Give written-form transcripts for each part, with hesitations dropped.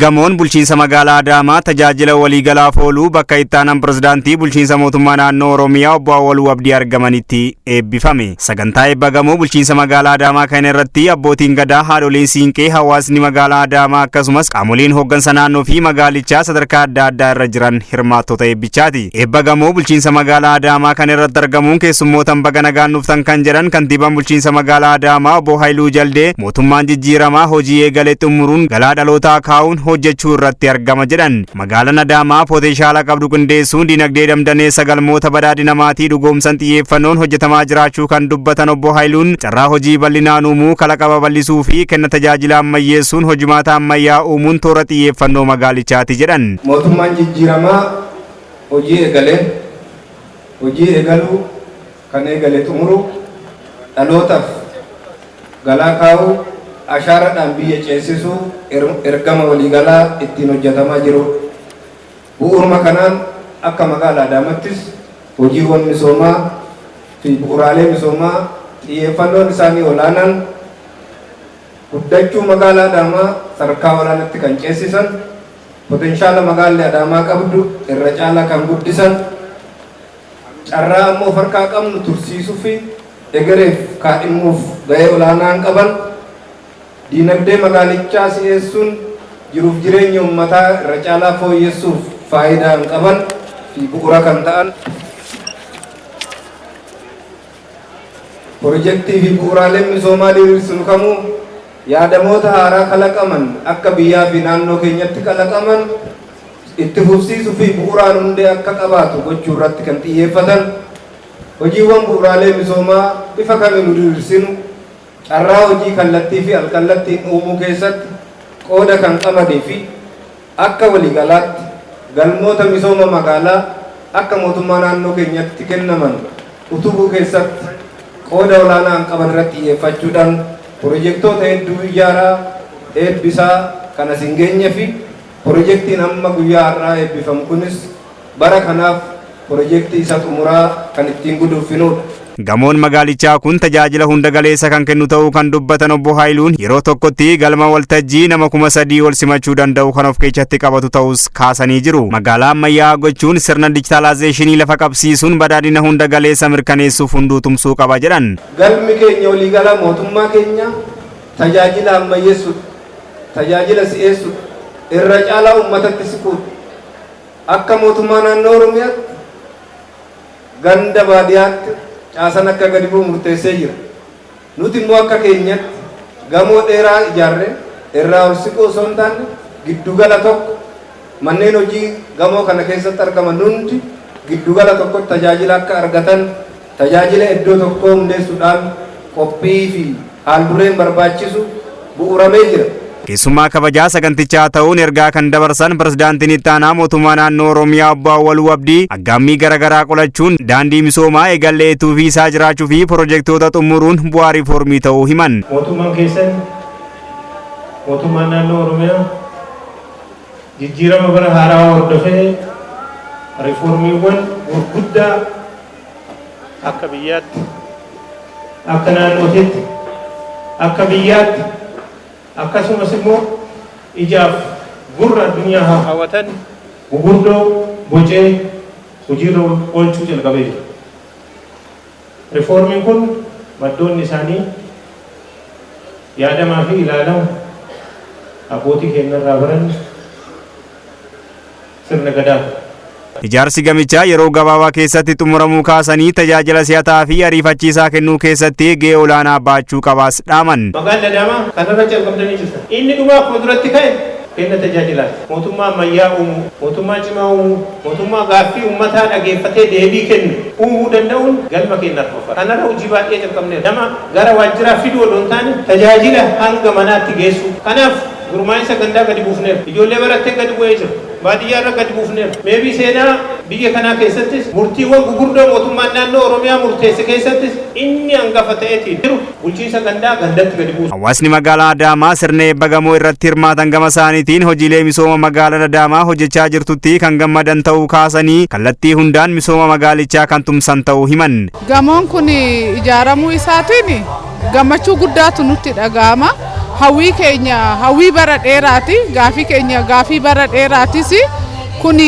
Gamoon bulchiinsa magaalaa Adaamaa tajaajila waliigalaaf ooluu bakka itti aanaan pirezidaantii bulchiinsa mootummaa naannoo Oromiyaa obbo Awwaluu Abdii argamanitti eebbifame. Sagantaa eebba gamoo bulchiinsa magaalaa Adaamaa kana irratti abbootiin gadaa, haadholiin siinqee, hawaasni magaalaa Adaamaa akkasumas qaamoleen hooggansa naannoo fi magaalichaa sadarkaa adda addaa irra jiran hirmaattota eebbichaati. Eebba gamoo bulchiinsa magaalaa Adaamaa kana irratti argamuun keessummootan baga nagaan dhuftan kan jedhan kantiibaan bulchiinsa magaalaa Adaamaa obbo Haayiluu Jaldee, mootummaan jijjiiramaa hojii eegale xumuruun galaa dhalootaa kaa'uun hojjechuu irratti argama jedhan. Magaalaan Adaamaa pooteenshaala qabdu qindeessuun dinagdee damdaneessa galmoota badhaadhina maatii dhugoomsan xiyyeeffannoon hojjetamaa jiraachuu kan dubbatan obbo Haayiluun, carraa hojii bal'inaan uumuu, kalaqa babal'isuu fi kenna tajaajila ammayyeessuun hojimaata ammayyaa uumuun toora xiyyeeffannoo magaalichaati jedhan. Mootummaan jijjiiramaa hojii eegalee, hojii eegaluu kan eegale xumuru, dhalootaaf galaa kaa'uu, ashaaraadhaan biyya ceesisuu ergama waliigalaa ittiin hojjetamaa jiru. Bu'uuruma kanaan akka magaalaa Adaamattis hojiiwwan misoomaa fi bu'uuraalee misoomaa xiyyeeffannoon isaanii olaanaan guddachuu magaalaa Adaamaa sadarkaa olaanaatti kan ceesisan, potenshaala magaalli Adaamaa qabdu irra caalaa kan guddisan, carraa ammoo farkaa qabnu tursiisuu fi egereef kaadhimuuf gahee olaanaan qaban, diinagdee magaalichaa si'eessuun jiruuf jireenya uummataa irra caalaa fooyyessuuf faayidaa qaban fi bu'uura kan ta'an pirojektii fi bu'uuraaleen misoomaa diriirsinu kamuu yaadamoota haaraa kalaqaman akka biyyaa fi naannoo keenyatti kalaqaman itti fufsiisuu fi bu'uuraan hundee akka qabaatu gochuu irratti kan xiyyeeffatan, hojiiwwan bu'uuraalee misoomaa bifa kamiin diriirsinu carraa hojii kallattii fi alkallattiin uumuu keessatti qooda kan qabanii fi akka waliigalaatti galmoota misooma magaalaa akka mootummaa naannoo keenyatti kennaman utubuu keessatti qooda olaanaa qaban irratti xiyyeeffachuudhaan pirojektoota hedduu ijaaraa eebbisaa kan as hin geenye fi pirojektiin amma guyyaa har'aa eebbifamu kunis bara kanaaf pirojektii isa xumuraa kan ittiin guduunfinudha. Gamoon magaalichaa kun tajaajila hunda galeessa kan kennu ta'uu kan dubbatan obbo Haayiluun, yeroo tokkotti galma waltajjii nama 3000 ol simachuu danda'u kan of keessatti qabatu ta'us kaasanii jiru. Magaalaa ammayyaa gochuun sirna dijitaalaayizeeshinii lafa qabsiisuun badhaadhina hunda galeessa mirkaneessuuf hunduu tumsuu qaba jedhan. Galmi keenya waliigalaa mootummaa keenya tajaajila ammayyeessuudha, tajaajila si'eessuudha, irra caalaa uummatatti siquudha. Akka mootummaa naannoo Oromiyaatti ganda baadiyyaatti caasan akka gadi bu'u murteessee jira. Nuti immoo akka keenyatti gamoo dheeraa ijaarree irraa ol siquu osoo hin taane giddugala tokko manneen hojii gamoo kana keessatti argaman hundi giddugala tokkotti tajaajila akka argatan tajaajila iddoo tokkoo hundeessuudhaan qophii fi haal-dureen barbaachisu bu'uuramee jira. Keessummaa kabajaa sagantichaa ta'uun ergaa kan dabarsan pirezidaantiin itti aanaa mootummaa naannoo Oromiyaa obbo Awwaluu Abdii, aggaammii garaagaraa qolachuun daandii misoomaa eegallee fi isaa jiraachuu fi pirojektoota xumuruun bu'aa riiformii ta'uu himan. Mootummaan keessan, mootummaan naannoo Oromiyaa, jijjiirama bara haaraa hordofee riiformiiwwan gurguddaa akka biyyaatti, akka naannootitti, akka biyyaatti, akkasumas immoo ijaaf gurra addunyaa hawwatan gurguddoo bocee hojiirra oolchuu jalqabee jira. Riiformiin kun maddoonni isaanii yaadamaa fi ilaalama abbootii keenyarraa baran sirna gadaa. Ijaarsi gamichaa yeroo gabaabaa keessatti xumuramuu kaasanii tajaajila si'ataa fi ariifachiisaa kennuu keessatti gahee olaanaa baachuu qabaas dhaaman. Magaalli Adaamaa kanarra calqabdanii jirtan. Inni dhumaa akkuma duratti ka'e kenna tajaajilaati. Mootummaa ammayyaa uumuu, mootummaa cimaa uumuu, mootummaa gaaffii uummataa dhageeffatee deebii kennu uumuu danda'uun galma keenya arfaffaa. Kanarra hojii baay'ee calqabneera. Nama gara waajjiraa fiduu odoo hin taane tajaajila hanga manaatti geessu. Kanaaf gurmaa'insa gandaa gadi buufneera. Ijoollee barattee gadi bu'ee jira. Baadiyyaa irra gadi buufneera. Meebii seenaa biyya kanaa keessattis murtiiwwan gugurdoo mootummaan naannoo Oromiyaa murteesse keessattis inni hangafa ta'eetiin jiru bulchiinsa gandaa gandatti gadi buusu. Hawaasni magaalaa Adaamaa sirna eebba gamoo irratti hirmaatan gama isaaniitiin hojiilee misooma magaalaa Adaamaa hojjechaa jirtutti kan gammadan ta'uu kaasanii kallattii hundaan misooma magaalichaa kan tumsan ta'uu himan. Gamoon kun ijaaramuu isaatiin gammachuu guddaatu nutti dhaga'ama. Hawwii keenya hawwii bara dheeraati. Gaafii keenya gaafii bara dheeraatis. Kun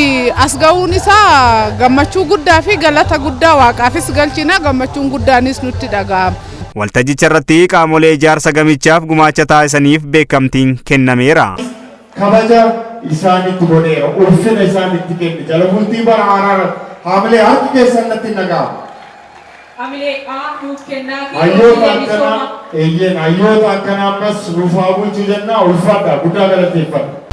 as ga'uun isaa gammachuu guddaa fi galata guddaa waaqaafis galchina, gammachuun guddaanis nutti dhaga'ama. Waltajjicha irratti qaamolee ijaarsa gamichaaf gumaacha taasisaniif beekamtiin kennameera. Kabaja isaanitti godheera, ulfina isaanitti kenne. Jala bultii bara haaraa haamilee harki keessan natti dhaga'ama. Hamilee A nuuf kennaa. Hayyoota akkanaa, eeyyeen, hayyoota akkanaa ammas nuuf haa bulchu jennaa. Ulfaadha, guddaa galateeffadha.